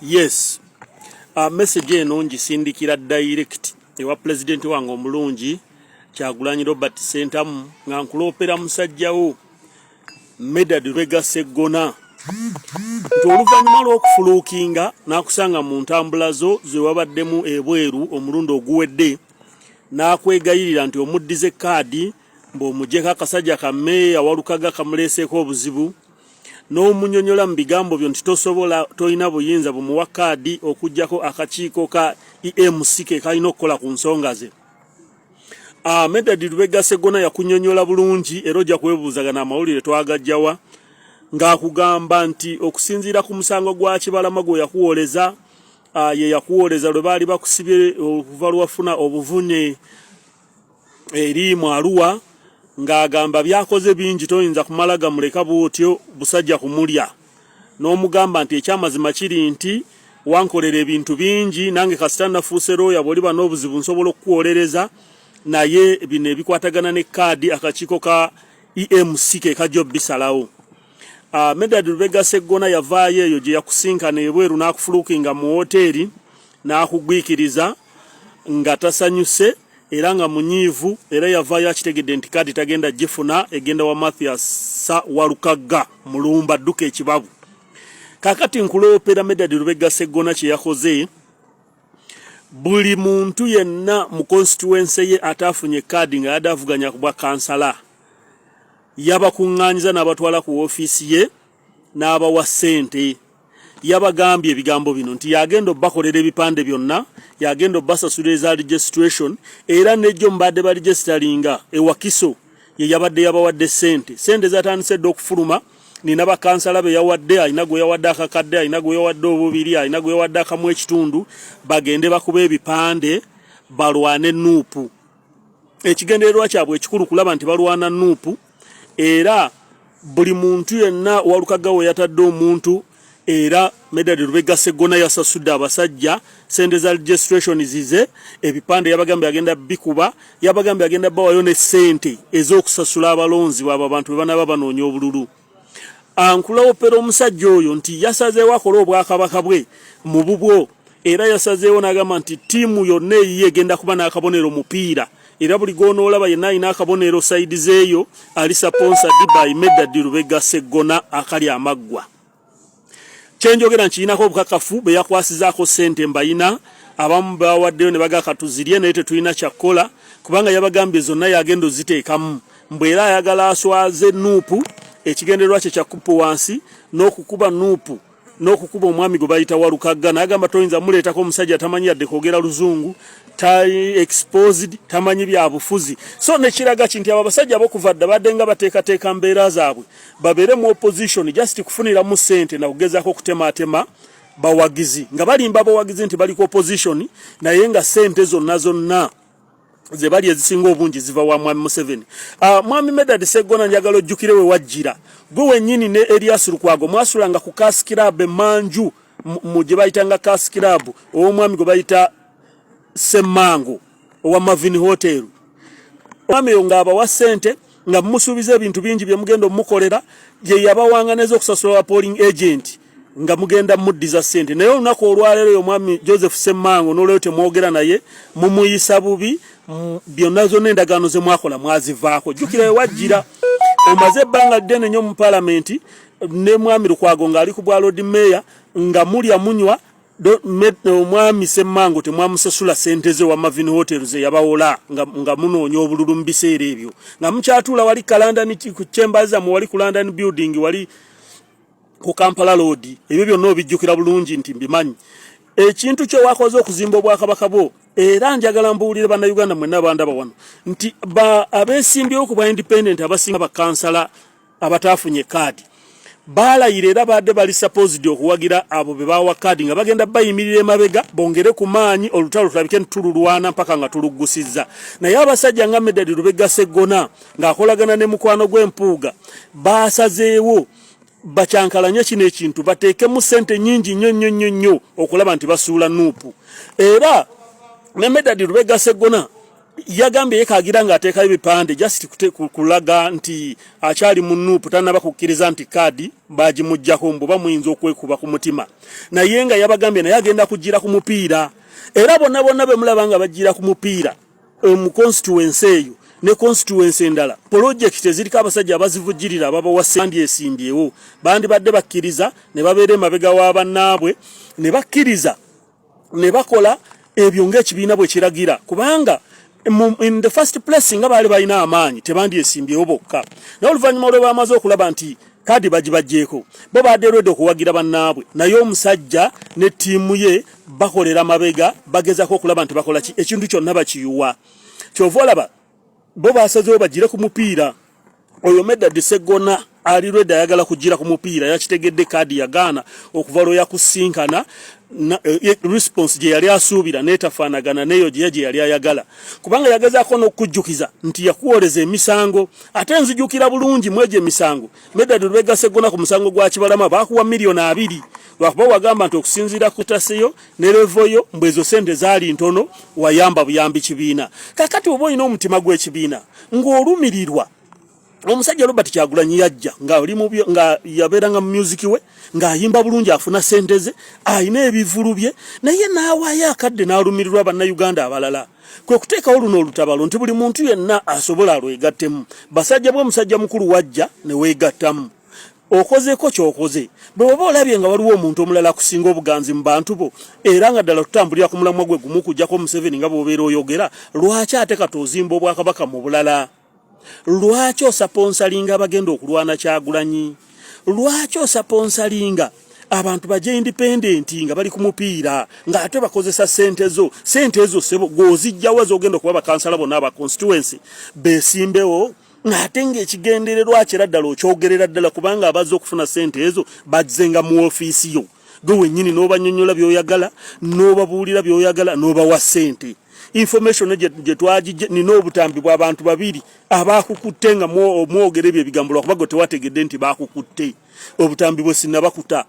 Yes, message eno ngisindikira direct ewa pulezidenti wange omulungi Kyagulanyi Robert Ssentamu nga nkuloopera musajjawo Medard Lubega Sseggona nti oluvannyuma lw'okufuluukinga n'akusanga mu ntambula zo ze wabaddemu ebweru omulundi oguwedde n'akwegayirira nti omuddize kaadi mbu omugyeko akasajja ka meeya Walukaga kamuleeseeko obuzibu n'omunyonyola mu bigambo byo nti tosobola tolina buyinza bumuwa kaadi okuggyako akakiiko ka EMC ke kalina okukola ku nsonga ze. Ah, Medard Lubega Sseggona yakunyonyola bulungi era ojja kwebuuzagana amawulire twagajjawa ng'akugamba nti okusinziira ku musango gwa Kibalama gwe yakuwoleza ah, ye yakuwoleza lwe baali bakusibye okuva lwafuna obuvune eri mu Arua ng'agamba byakoze bingi toyinza kumala gamuleka bw'otyo busajja kumulya n'omugamba nti ekyamazima kiri nti wankolera ebintu bingi nange kasita nafuuse looya bw'oliba n'obuzibu nsobola okukuwolereza naye bino ebikwatagana ne kaadi akakiiko ka EMC ke kajja obisalawo. Uh, Medard Lubega Sseggona yavaayo eyo gye yakusinkana ebweru n'akufulukinga mu woteeri n'akugwikiriza nga tasanyuse era nga munyiivu era yavaayo akitegedde nti kaadi tagenda gifuna egenda wa Mathias Walukagga Mulumba dduka ekibabu. Kakati nkuloopera Medard Lubega Sseggona kye yakoze buli muntu yenna mu constituency ye ataafunye kaadi nga yadde avuganya ku bwa kansala yabakuŋŋaanyiza n'abatwala ku woofiisi ye n'abawa ssente. Yabagambye ebigambo bino nti yagenda obakolera ebipande byonna, yagenda obasasula eza registration era nejjo mubadde baregisteringa e Wakiso ye yabadde yabawadde ssente. Ssente zatandise dda okufuluma nina bakansala be yawadde, alina gwe yawadde akakadde, alina gwe yawadde obubiri, alina gwe yawadde akamu ekitundu, bagende bakuba ebipande balwane Nuupu. Ekigendererwa kyabwe ekikulu kulaba nti balwana Nuupu era buli muntu yenna Walukagga we yatadde omuntu era Medard Lubega Sseggona yasasudde abasajja sente za registration zize ebipande yabagambye agenda bikuba yabagambye agenda bawayo ne sente ez'okusasula abalonzi bwabo abantu bwe banaaba banoonya obululu. Ankulowopera omusajja oyo nti yasazeewo akole obwakabaka bwe mu bubwo era yasazeewo n'agamba nti ttiimu yonna eyiye egenda kuba n'akabonero mupiira era buli gw'onoolaba yenna alina akabonero sayidi zeeyo ali sponsored by Medard Lubega Sseggona akali amaggwa. Kyenjogera nkirinako obukakafu be yakwasizaako ssente mbayina abamu bawaddeyo ne baga katuzirye naye tetulina kyakkola kubanga yabagambye zonna yagenda oziteekamu mbu era ayagala aswaze Nuupu ekigendererwa kye kyakupu wansi n'okukuba Nuupu n'okukuba omwami gwe bayita Walukagga n'agamba toyinza muleetako omusajja tamanyi yadde kwogera luzungu tali exposed tamanyi byabufuzi so nekiraga ki nti abo abasajja abokuva dda badde nga bateekateeka mbeera zaabwe babeere mu opposition just kufuniramu ssente na kugezaako okutemaatema bawagizi nga balimba abawagizi nti bali ku opposition naye nga ssente zonna zonna ze bali ezisinga obungi ziva wa mwami Museveni. Mwami Medard Sseggona njagala ojjukire we wajjira gwe wennyini ne Erias Lukwago mwasulanga ku Cas Club emanju mu gye bayitanga Cas Club ow'omwami gwe bayita Ssemmango owa Marvin Hotel. Omwami oyo ng'abawa ssente nga mumusuubiza ebintu bingi bye mugenda omukolera ye yabawanga n'ez'okusasula wa polling agent nga mugenda muddiza ssente naye olunaku olwaleero oyo omwami Joseph Ssemmango n'olwero temwogera naye mumuyisa bubi byonna zonna endagaano ze mwakola mwazivaako jjukira we wajjira omaze ebbanga ddene nnyo mu palamenti ne mwami Lukwago ng'ali ku bwa Lord Mayor nga mulya munywa omwami Ssemmango temwamusasula ssente ze wa Marvin Hotel ze yabawola nga, nga munoonya obululu mu biseera ebyo nga mukyatuula wali London ku chambers zammwe wali ku London building wali ku Kampala Road ebyo byonna obijjukira bulungi nti mbimanyi ekintu kye wakoze okuzimba obwakabaka bwo era njagala mbuulire bannayuganda mwenna bandaba wano nti abeesimbyewo ku bwa independent abasinga bakansala abataafunye kaadi baalayira era baadde bali supposed okuwagira abo be baawa kaadi nga bagenda bayimirira emabega bongere ku maanyi olutalo tulabike nti tululwana mpaka nga tuluggusizza naye abasajja nga Medard Lubega Sseggona ng'akolagana ne mukwano gw'empuuga baasazeewo bakyankalanye kino ekintu bateekemu ssente nyingi nnyo nnyo nnyo nnyo okulaba nti basuula Nuupu era ne Medard Lubega Sseggona. Yagambye yekagira nga ateekayo ebipande just kulaga nti akyali mu Nuupu, tanaba kukkiriza nti kaadi bagimuggyako, mbu bamuyinza okwekuba ku mutima, naye nga yabagambye naye agenda kujjira ku mupiira. Era bonna bonna bemulaba nga bajjira ku mupiira eh, mu constituency eyo ne constituency endala, polojekiti eziriko abasajja abazivujjirira ababawa bandyesimbyewo, bandibadde bakkiriza ne babeera emabega wa bannaabwe ne bakkiriza ne bakola ebyo ng'ekibiina bwe kiragira, kubanga in the first place nga baali balina amaanyi tebandyesimbyewo bokka. Naye oluvannyuma lwe bamaze okulaba nti kaadi bagibaggyeko, bo badde ready okuwagira bannaabwe, naye omusajja ne ttiimu ye bakolera mabega, bagezako okulaba nti bakola ki, ekintu kyonna bakiyuwa. Kyova olaba bo basazeewo bagire ku mupiira. Oyo Medard Seggona ali ready, ayagala kugira ku mupiira. Yakitegedde kaadi yagaana okuva lwe yakusinkana, eh, response gye yali asuubira neetafaanagana n'eyo gye yali ayagala, kubanga yagezaako n'okujjukiza nti yakuwoleza emisango. Ate nzijukira bulungi mu egyo emisango, Medard Lubega Seggona, ku musango gwa Kibalama baakuwa 20 miliyoni, lwakuba wagamba nti okusinziira ku taseyo ne level yo, mbwe ezo sente zaali ntono, wayamba buyambi kibiina. Kakati oba olina omutima gw'ekibiina ng'olumirirwa omusajja Robert Kyagulanyi, yajja nga oli mu nga yabeeranga mu music we, ng'ayimba bulungi, afuna sente ze, ayina ebivulu bye, naye n'awaayo akadde n'alumirirwa Bannayuganda abalala. Kwe kuteekawo luno olutabalo nti buli muntu yenna asobola alwegattemu. Basajja bwe omusajja mukulu wajja ne weegattamu, okozeeko kyokoze. Bwe oba olabye nga waliwo omuntu omulala akusinga obuganzi mu bantu bo, era nga ddala tutambulira ku mulamwa gwe gumu kujjako Museveni nga bw'obeera oyogera, lwaki ate kati ozimba obwakabaka mu bulala? Lwaki osponsoringa abagenda okulwana Kyagulanyi? Lwaki osponsoringa abantu baje independent nga bali ku mupiira, ng'ate bakozesa sente zo? Sente ezo, sebo, gw'ozijjawa z'ogenda okuba bakansala bonna aba constituency besimbewo, ng'ate ng'ekigendererwa kyera ddala okyogerera ddala, kubanga abazze okufuna sente ezo bazzenga mu ofiisi yo gwe wennyini, n'obanyonnyola by'oyagala, n'obabuulira by'oyagala, n'obawa sente. Information gye twagijje, nina obutambi bw'abantu babiri abakukutte nga mwogera ebyo ebigambo, lwakuba gwe tewategedde nti bakukutte. Obutambi bwe sinnabakuta.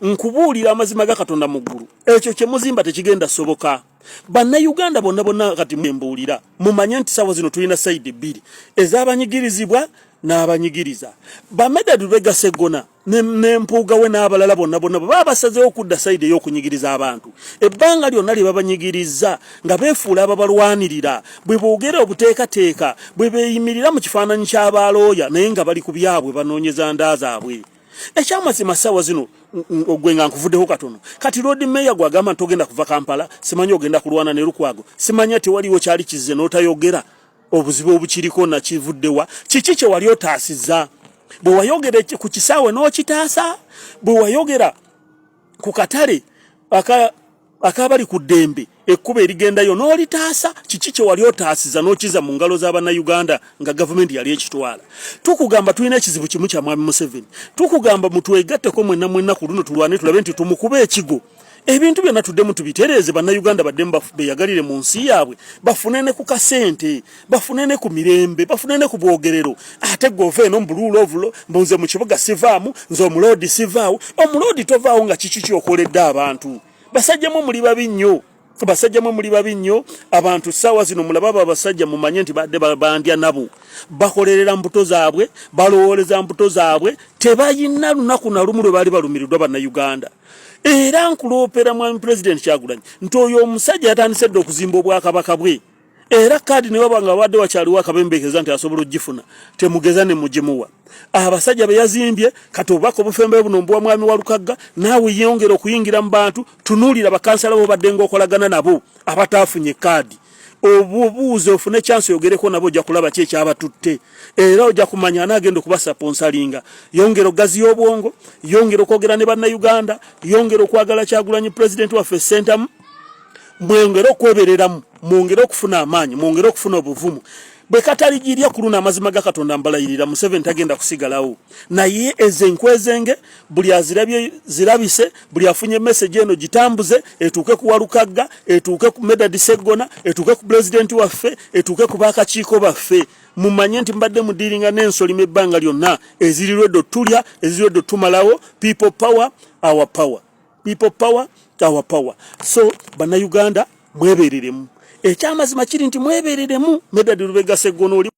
Nkubuulira amazima ga Katonda mu ggulu, ekyo kye muzimba tekigenda soboka. Bannayuganda bonna bonna kati mbuulira, mumanye nti sawa zino tulina side bbiri, ez'abanyigirizibwa n'abanyigiriza. Bamedad Lubega Seggona n'empuuga we n'abalala bonna bonna bwe baba basazeewo okudda side ey'okunyigiriza abantu, ebbanga lyonna lye babanyigiriza nga beefuula ababalwanirira, bwe boogera obuteekateeka, bwe beeyimirira mu kifaananyi ky'abalooya, naye nga bali ku byabwe, banoonyeza nda zaabwe. Ekyamazima ssaawa zino gwe nga nkuvuddeho katono, kati Lord Mayor gwagamba nti ogenda kuva Kampala, simanyi ogenda kulwana ne Lukwago, simanya tewaliwo kyali kizze n'otayogera obuzibu obukiriko nakivuddewa. Kiki kye wali otaasizza bwe wayogera ku kisaawe n'okitaasa, bwe wayogera ku katale akabali ku ddembe, ekkubo erigendayo n'olitaasa? Kiki kye wali otaasiza n'okiza mu ngalo z'Abannayuganda nga gavumenti yali ekitwala? Tukugamba tulina ekizibu kimu kya Mwami Museveni. Tukugamba mutwegatteko mwenna mwenna ku luno, tulwane tulabe nti tumukuba ekigo, ebintu byonna tuddemu tubitereeze, Bannayuganda baddemu beyagalire mu nsi yaabwe, bafune ne ku kasente, bafune ne ku mirembe, bafune ne ku bwogerero. Ate gwe ova eno mbuluula ovulo mbunze mu kibuga sivaamu, nze omuloodi sivaawo. Omuloodi tovaawo nga kiki kyokoledde abantu? Basajjamu muli babi nnyo, basajja mwe muli babi nnyo. Abantu ssaawa zino mulaba abo abasajja, mumanye nti badde bandya nabo, bakolerera mbuto zaabwe, balowooleza mbuto zaabwe, tebayina lunaku na lumu lwe baali balumiriddwa Bannayuganda. Era nkuloopera mwami Pulezidenti Kyagulanyi nti oyo omusajja yatandise dda okuzimba obwakabaka bwe, era kaadi ne waba nga wadde wakyaliwo akabembeekeza nti asobola ogifuna, temugeza ne mugimuwa. Abasajja be yazimbye kati, obubaka obufembe buno mbuwa mwami wa Lukagga, naawe yongera okuyingira mu bantu, tunuulira bakansala bo badde ng'okolagana nabo abataafunye kaadi, obubuuze, ofune chance oyogereko nabo, ojja kulaba ki ekyabatutte, era ojja kumanya anaagenda okubasponsoringa. Yongera ogaziya obwongo, yongera okwogera ne Bannayuganda, yongera okwagala Kyagulanyi pulezidenti waffe Sentamu, mwongere okwebereramu, mwongere okufuna amaanyi, mwongere okufuna obuvumu. Bwe kataligirya ku luno, amazima ga Katonda mbalayirira, Museveni tagenda kusigalawo. Naye ezo enkwezenge buli azirabye zirabise, buli afunye message eno gitambuze etuuke ku Walukagga, etuuke ku Medard Seggona, etuuke ku pulezidenti waffe, etuuke ku bakakiiko baffe. Mumanye nti mbadde mudealinga n'ensolima ebbanga lyonna ezirirwedde otulya, ezirirwedde otumalawo. People power, our power. People power, our power. So Bannayuganda mwebereremu. Ekyamazima kiri nti mwebereremu. Medard Lubega Sseggona oli